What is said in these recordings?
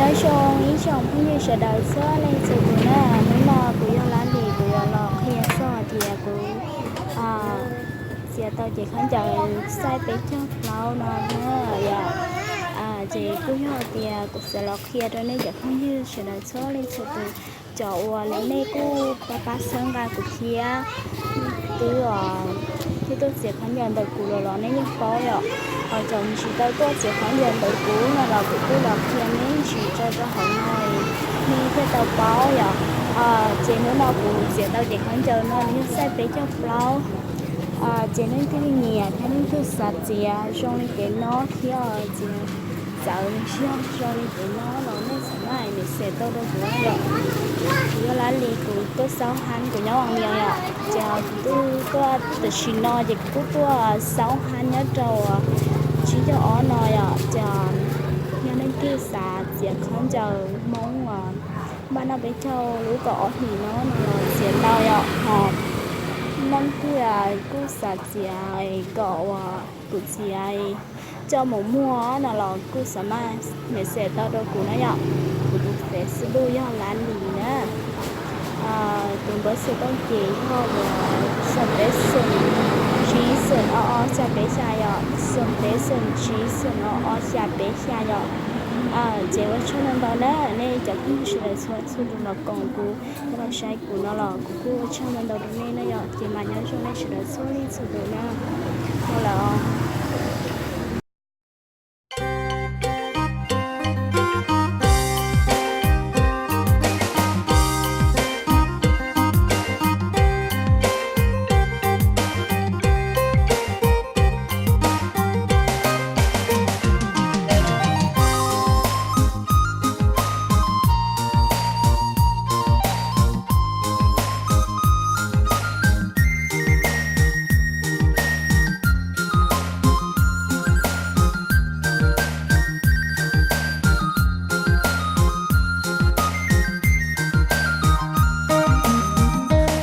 Nyob zoo ib tsoom phooj ywg sawv daws txhua leej txhua tus na, hnub no kuv yog Lab Lis, kuv yuav los qhia txog tias kuv txiav tau cev khaub ncaws xais peb caug plaub no na yom. Ces kuj yog tias kuv xav los qhia rau nej cov phooj ywg sawv daws txhua leej txhua tus, cov uas nej kuj pab pab txhawb nqa kuv thiab, twb thiab tuaj txiav khaub ncaws ntawm kuv los los nej yeej paub yom. Ho cov tsis tau tuaj txiav khaub ncaws ntawm kuv no los kuv kuj los qhia me ntsis tso rau hauv no, nej thiaj tau paub yom. Ces hnub no kuv txiav tau cev khaub ncaws no nws yog xais peb caug plaub. Ces leej twg nyiam thiab leej twg xav txiav zoo li kev no thiab txiav txawv nws tsis yog zoo li kev no los nej xam maj niam xes tau rau kuv yom. Kuv yog Lab Lis, kuv tuaj xauj hab, kuv nyob Vas Mees yom. Ces kuv twb tuaj tam sim no ces kuv kuj tuaj xauj hab nyob rau tsib caug ob no yom. Ces yog leej twg xav txiav khaub ncaws Hmoob npaj noj peb caug lub kaum ob hlis no no los txiav tau yom. Ho leej twg kuj xav txiav kom uas kuv txiav coj mus muag no los kuj xam maj niam xes tau rau kuv na yom. Kuv tus Facebook yog Lab Lis na. Tus npawb xov tooj ces yog uas xoom peb xoom tsib xoom ob ob xya peb xya yom, xoom peb xoom tsib xoom ob ob xya peb xya yom. Ces ua tsaug ntau ntau na, nej cov phooj ywg sawv daws txhua txhua tus los koom kuv, los saib kuv no los kuv kuj ua tsaug ntau ntau rau nej na yom. Ces mas nyob zoo nej sawv daws txhua leej txhua tus na. Ua lawm os.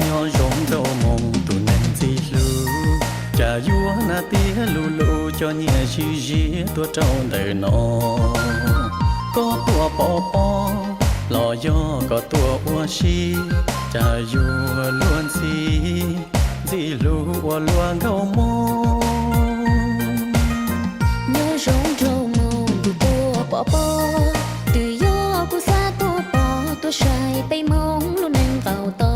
Nyob zoo nraug Hmoob tus neeg ntxim hlub, cas yuav na tiag lub lub cov nyiaj zij ziab tuaj rau ntawm no. Koj tuaj pov pob los yog koj tuaj ua si, cas yuav luag ntxhi ntxim hlub ua luaj nkauj Hmoob. Nyob zoo nraug Hmoob tus tuaj pov pob, twb yog kuv xav tuaj pov tuaj saib peb Hmoob lub neej nqaus to.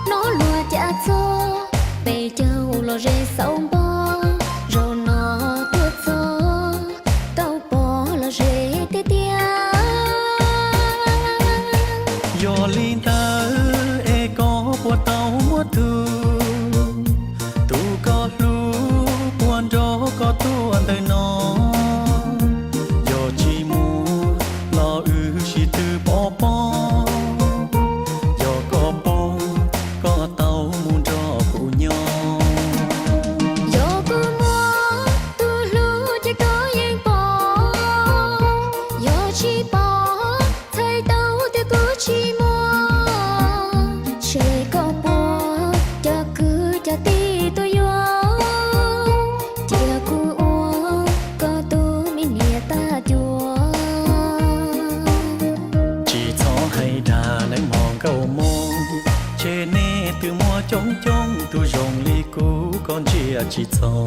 Hnov luag cav txog peb caug los ze xauv npo, zaum no tuaj txog tau pov los ze tiag tiag. Yog li ntawd es koj puas tau muaj tug, tus koj hlub puas nrog koj tuaj ntawm no? Yog tsis muaj los wb sib tw pov pob, yog koj pom koj tau mus nrog kuv nyob. Yog kuv muaj tus hlub ces koj yeej pom, yog tsis pom txhais tau tias kuv tsis muaj. Ces koj puas cov kwv cov tij tuaj yuav, cia kuv ua koj tus me niam tag cuag. Tsis txhob hais dag nawb mog nkauj Hmoob, ces nej twb muaj coob coob tus zoo li kuv koj ntsia tsis txog.